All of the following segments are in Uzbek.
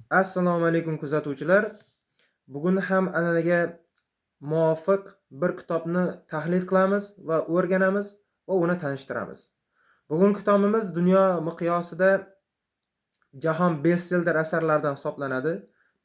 Assalomu alaykum, kuzatuvchilar. Bugun ham an'anaga muvofiq bir kitobni tahlil qilamiz va o'rganamiz va uni tanishtiramiz. Bugun kitobimiz dunyo miqyosida jahon bestseller asarlaridan hisoblanadi.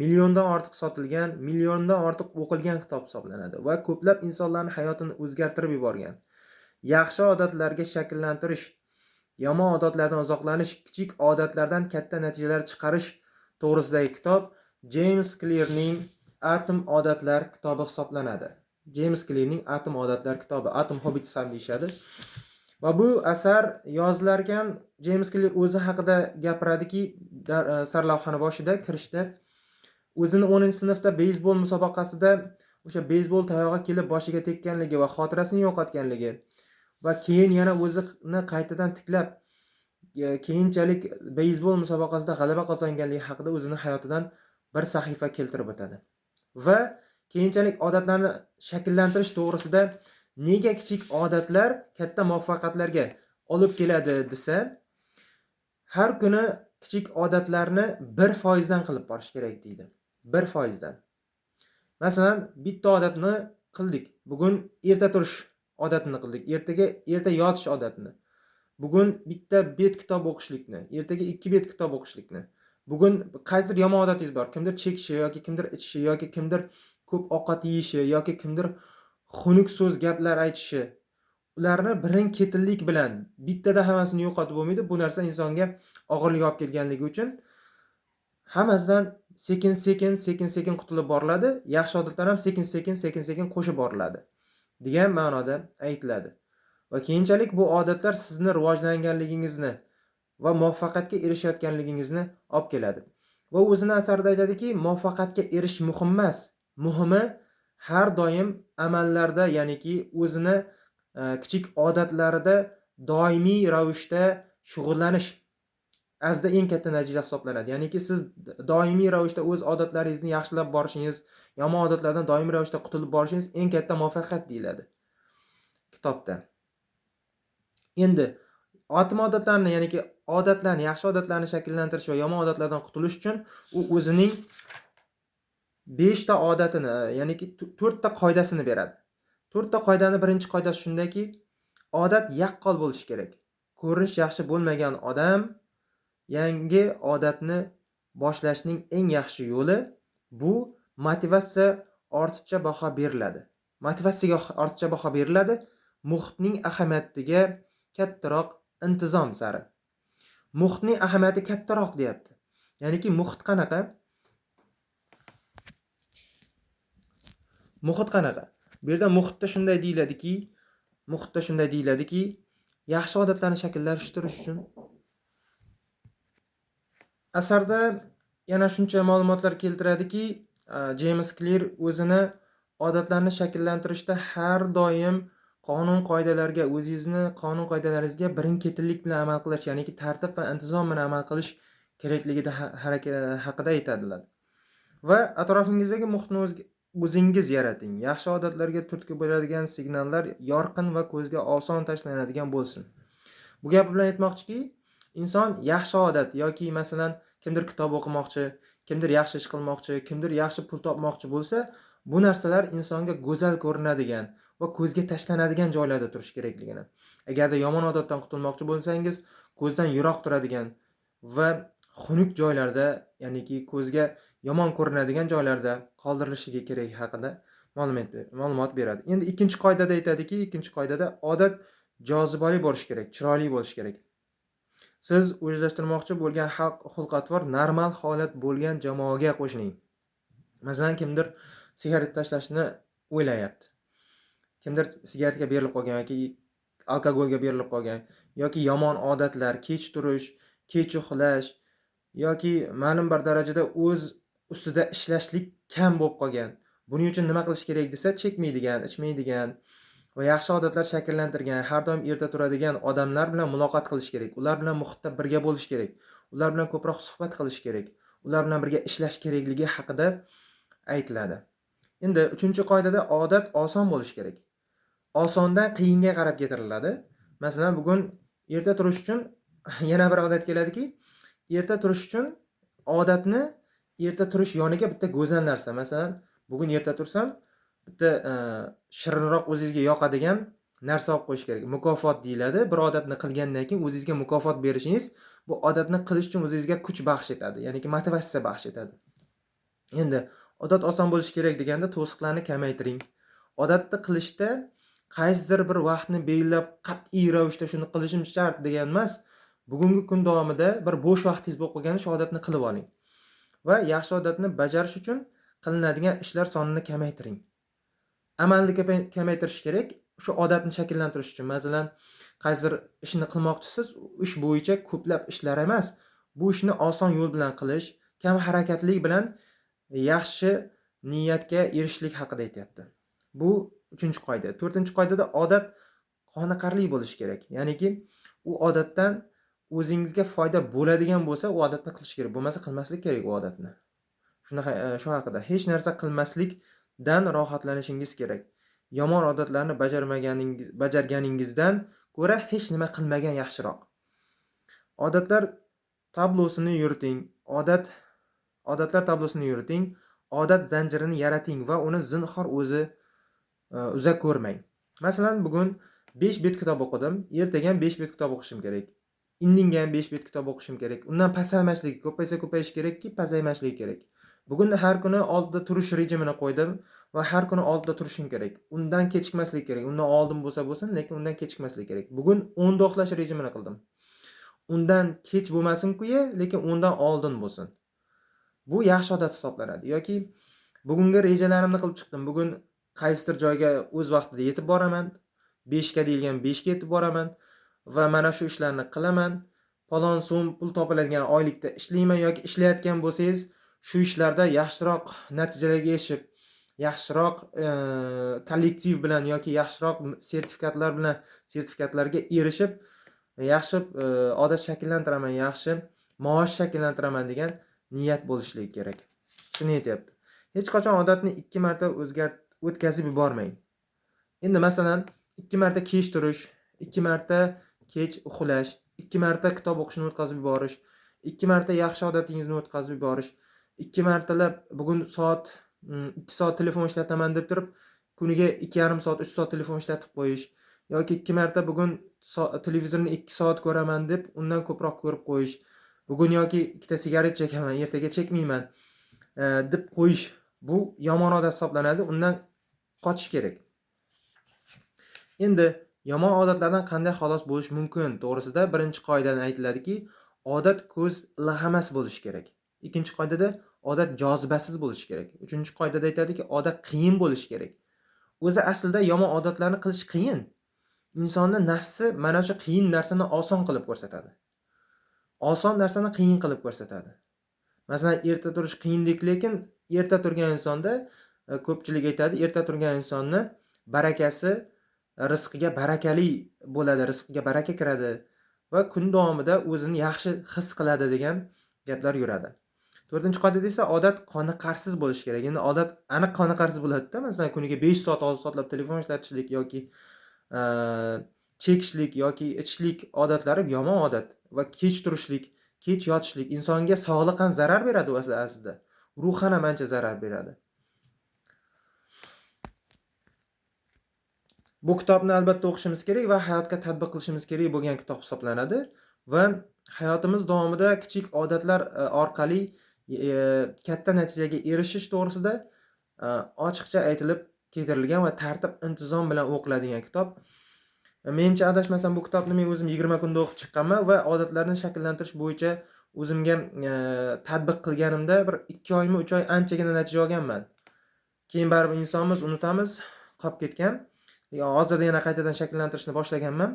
Milliondan ortiq sotilgan, milliondan ortiq o'qilgan kitob hisoblanadi va ko'plab insonlarning hayotini o'zgartirib yuborgan. Yaxshi odatlarga shakllantirish, yomon odatlardan uzoqlanish, kichik odatlardan katta natijalar chiqarish to'g'risidagi kitob James Clearning Atom odatlar kitobi hisoblanadi. James Clearning Atom odatlar kitobi, Atom Habits ham deyishadi. Va bu asar yozilar ekan, James Clear o'zi haqida gapiradiki, sarlavhani boshida kirishda o'zini 10-sinfda beysbol musobaqasida o'sha beysbol tayog'i kelib boshiga tekkanligi va xotirasini yo'qotganligi va keyin yana o'zini qaytadan tiklab keyinchalik beysbol musobaqasida g'alaba qozonganligi haqida o'zini hayotidan bir sahifa keltirib o'tadi. Va keyinchalik odatlarni shakllantirish to'g'risida nega kichik odatlar katta muvaffaqiyatlarga olib keladi desa, har kuni kichik odatlarni 1% dan qilib borish kerak deydi. 1% dan. Masalan, bitta odatni qildik. Bugun erta turish odatini qildik. Ertaga erta yotish odatini. Bugun bitta bet kitob o'qishlikni, ertaga 2 bet kitob o'qishlikni. Bugun qaysidir yomon odatingiz bor. Kimdir chekishi yoki kimdir ichishi yoki kimdir ko'p ovqat yeyishi yoki kimdir xunuk so'z gaplar aytishi. Ularni birin-ketinlik bilan bittada hammasini yo'qotib bo'lmaydi. Bu narsa insonga og'irlik olib kelganligi uchun hammasidan sekin-sekin, sekin-sekin qutulib boriladi. Yaxshi odatlar ham sekin-sekin, sekin-sekin qo'shib boriladi degan ma'noda aytiladi. Va keyinchalik bu odatlar sizni rivojlanganligingizni va muvaffaqiyatga erishayotganligingizni olib keladi. Va o'zini asarida aytadiki, muvaffaqiyatga erishish muhim emas. Muhimi har doim amallarda, ya'niki o'zini kichik odatlarida doimiy ravishda shug'ullanish azda eng katta natija hisoblanadi. Ya'niki siz doimiy ravishda o'z odatlaringizni yaxshilab borishingiz, yomon odatlardan doimiy ravishda qutulib borishingiz eng katta muvaffaqiyat deyiladi kitobda. Endi otim odatlarni, ya'niki odatlarni, yaxshi odatlarni shakllantirish va yomon odatlardan qutulish uchun u o'zining 5 ta odatini, ya'niki 4 ta qoidasini beradi. 4 ta qoidani birinchi qoidasi shundaki, odat yaqqol bo'lishi kerak. Ko'rinish yaxshi bo'lmagan odam yangi odatni boshlashning eng yaxshi yo'li bu motivatsiya ortiqcha baho beriladi. Motivatsiyaga ortiqcha baho beriladi, muhitning ahamiyatiga kattaroq intizom sari. Muhitning ahamiyati kattaroq deyapti. Ya'niki muhit qanaqa? Muhit qanaqa? Bu yerda muhitda shunday deyiladiki, muhitda shunday deyiladiki, yaxshi odatlarni shakllashtirish uchun asarda yana shuncha ma'lumotlar keltiradiki, James Clear o'zini odatlarni shakllantirishda har doim qonun qoidalarga, o'zingizni qonun qoidalaringizga birin-ketinlik bilan amal qilish, ya'niki tartib va intizom bilan amal qilish kerakligida haqida aytadilar. Va atrofingizdagi muhitni o'zingiz yarating. Yaxshi odatlarga turtki bo'ladigan signallar yorqin va ko'zga oson tashlanadigan bo'lsin. Bu gap bilan aytmoqchiki, inson yaxshi odat yoki masalan kimdir kitob o'qimoqchi, kimdir yaxshi ish qilmoqchi, kimdir yaxshi pul topmoqchi bo'lsa, bu narsalar insonga go'zal ko'rinadigan va ko'zga tashlanadigan joylarda turish kerakligini. Agarda yomon odatdan qutulmoqchi bo'lsangiz, ko'zdan yiroq turadigan va xunuk joylarda, ya'niki ko'zga yomon ko'rinadigan joylarda qoldirilishiga kerak haqida ma'lumot beradi. Endi ikkinchi qoidada aytadiki, ikkinchi qoidada odat jozibali bo'lishi kerak, chiroyli bo'lishi kerak. Siz o'zlashtirmoqchi bo'lgan xulq-atvor normal holat bo'lgan jamoaga qo'shiling. Masalan, kimdir sigaret tashlashni o'ylayapti. Kimdir sigaretga berilib qolgan yoki alkogolga berilib qolgan yoki yomon odatlar, kech turish, kech uxlash yoki ma'lum bir darajada o'z ustida ishlashlik kam bo'lib qolgan. Buning uchun nima qilish kerak desa, chekmaydigan, ichmaydigan va yaxshi odatlar shakllantirgan, har doim erta turadigan odamlar bilan muloqot qilish kerak. Ular bilan muhitda birga bo'lish kerak. Ular bilan ko'proq suhbat qilish kerak. Ular bilan birga ishlash kerakligi haqida aytiladi. Endi uchinchi qoidada odat oson bo'lishi kerak. Osondan qiyinga qarab ketiriladi. Masalan, bugun erta turish uchun yana bir odat keladiki, erta turish uchun odatni Erta turish yoniga bitta go'zal narsa. Masalan, bugun erta tursam, bitta shirinroq o'zingizga yoqadigan narsa olib qo'yish kerak. Mukofot deyiladi. Bir odatni qilgandan keyin o'zingizga mukofot berishingiz bu odatni qilish uchun o'zingizga kuch baxsh etadi, ya'niki motivatsiya baxsh etadi. Endi odat oson bo'lishi kerak deganda to'siqlarni kamaytiring. Odatni qilishda qaysidir bir vaqtni belgilab qat'iy ravishda shuni qilishim shart degan emas. Bugungi kun davomida bir bo'sh vaqtingiz bo'lib qolganda shu odatni qilib oling. Va yaxshi odatni bajarish uchun qilinadigan ishlar sonini kamaytiring. Amalni kamaytirish kerak, shu odatni shakllantirish uchun. Masalan, qaysidir ishni qilmoqchisiz, ish bo'yicha ko'plab ishlar emas, bu ishni oson yo'l bilan qilish, kam harakatlik bilan yaxshi niyatga erishishlik haqida aytyapti. Bu 3-qoida. 4-qoidada odat qoniqarli bo'lishi kerak. Ya'niki u odatdan o'zingizga foyda bo'ladigan bo'lsa, u odatni qilish kerak. Bo'lmasa qilmaslik kerak u odatni. Shunaqa shu haqida hech narsa qilmaslikdan rohatlanishingiz kerak. Yomon odatlarni bajarganingizdan ko'ra hech nima qilmagan yaxshiroq. Odatlar tablosini yuriting. Odatlar tablosini yuriting. Odat zanjirini yarating va uni zinhor o'zi uza ko'rmang. Masalan, bugun 5 bet kitob o'qidim, ertaga ham 5 bet kitob o'qishim kerak. Indinga ham 5 bet kitob o'qishim kerak. Undan pasaymasligi, ko'paysa ko'payishi kerakki, pasaymasligi kerak. Bugun har kuni 6da turish rejimini qo'ydim va har kuni 6da turishim kerak. Undan kechikmaslik kerak. Undan oldin bo'lsa bo'lsin, lekin undan kechikmaslik kerak. Bugun 10da uxlash rejimini qildim. Undan kech bo'lmasin-ku, lekin undan oldin bo'lsin. Bu yaxshi odat hisoblanadi. Yoki bugungi rejalarimni qilib chiqdim. Bugun qaysidir joyga o'z vaqtida yetib boraman. 5 ga deyilgan 5 ga yetib boraman va mana shu ishlarni qilaman. Falon so'm pul topiladigan oylikda ishlayman yoki ishlayotgan bo'lsangiz, shu ishlarda yaxshiroq natijalarga erishib, yaxshiroq kollektiv bilan yoki yaxshiroq sertifikatlar bilan sertifikatlarga erishib, yaxshi odat shakllantiraman, yaxshi maosh shakllantiraman degan niyat bo'lishligi kerak. Shuni aytyapti. Hech qachon odatni 2 marta o'tkazib yubormang. Endi masalan, 2 marta kech turish, 2 marta kech uxlash, 2 marta kitob o'qishni o'tkazib yuborish, 2 marta yaxshi odatingizni o'tkazib yuborish, 2 martalab bugun soat 2 soat telefon ishlataman deb turib, kuniga 2,5 soat, 3 soat telefon ishlatib qo'yish yoki 2 marta bugun televizorni 2 soat ko'raman deb undan ko'proq ko'rib qo'yish, bugun yoki 2 ta sigaret chekaman, ertaga chekmayman deb qo'yish, bu yomon odat hisoblanadi, undan qochish kerak. Endi yomon odatlardan qanday xalos bo'lish mumkin to'g'risida birinchi qoidada aytiladiki, odat ko'z ilg'amas bo'lishi kerak. Ikkinchi qoidada odat jozibasiz bo'lishi kerak. Uchinchi qoidada aytadiki, odat qiyin bo'lishi kerak. O'zi aslida yomon odatlarni qilish qiyin. Insonning nafsi mana shu qiyin narsani oson qilib ko'rsatadi. Oson narsani qiyin qilib ko'rsatadi. Masalan, erta turish qiyinlik, lekin erta turgan insonda ko'pchilik aytadi, erta turgan insonni barakasi rizqiga barakali bo'ladi, rizqiga baraka kiradi va kun davomida o'zini yaxshi his qiladi degan gaplar yuradi. 4-qoidada esa odat qoniqarsiz bo'lishi kerak. Endi odat aniq qoniqarsiz bo'ladi-da, masalan, kuniga 5 soat, 6 soatlab telefon ishlatishlik yoki chekishlik yoki ichishlik odatlari yomon odat va kech turishlik, kech yotishlik insonga sog'liq ham zarar beradi aslida. Ruhan ham ancha zarar beradi. Bu kitobni albatta o'qishimiz kerak va hayotga tatbiq qilishimiz kerak bo'lgan kitob hisoblanadi va hayotimiz davomida kichik odatlar orqali katta natijaga erishish to'g'risida ochiqcha aytilib keltirilgan va tartib intizom bilan o'qiladigan kitob. Menimcha adashmasam bu kitobni men o'zim 20 kunda o'qib chiqqanman va odatlarni shakllantirish bo'yicha o'zimga tatbiq qilganimda bir 2 oymi 3 oy anchagina natija olganman. Keyin baribir insonmiz, unutamiz, qolib ketgan. Hozirda yana qaytadan shakllantirishni boshlaganman.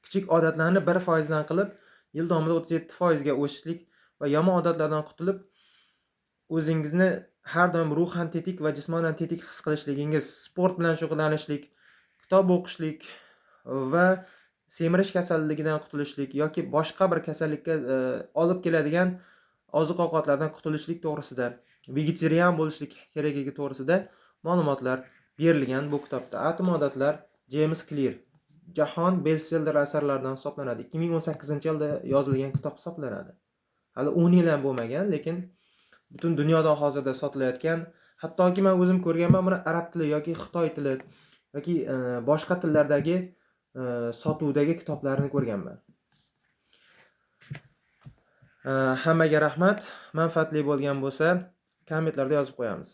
Kichik odatlarni 1% dan qilib, yil davomida 37% ga o'sishlik va yomon odatlardan qutulib, o'zingizni har doim ruhan tetik va jismonan tetik his qilishligingiz, sport bilan shug'ullanishlik, kitob o'qishlik va semirish kasalligidan qutulishlik yoki boshqa bir kasallikka olib keladigan oziq-ovqatlardan qutulishlik to'g'risida, vegetarian bo'lishlik kerakligi to'g'risida ma'lumotlar berilgan bu kitobda. Atom odatlar James Clear, jahon bestseller asarlaridan hisoblanadi. 2018-yilda yozilgan kitob hisoblanadi. Hali 10 yil ham bo'lmagan, lekin Butun dunyoda hozirda sotilayotgan, hattoki men o'zim ko'rganman buni arab tili yoki xitoy tili yoki boshqa tillardagi sotuvdagi kitoblarni ko'rganman. Hammaga rahmat. Manfaatli bo'lgan bo'lsa, kommentlarda yozib qo'yamiz.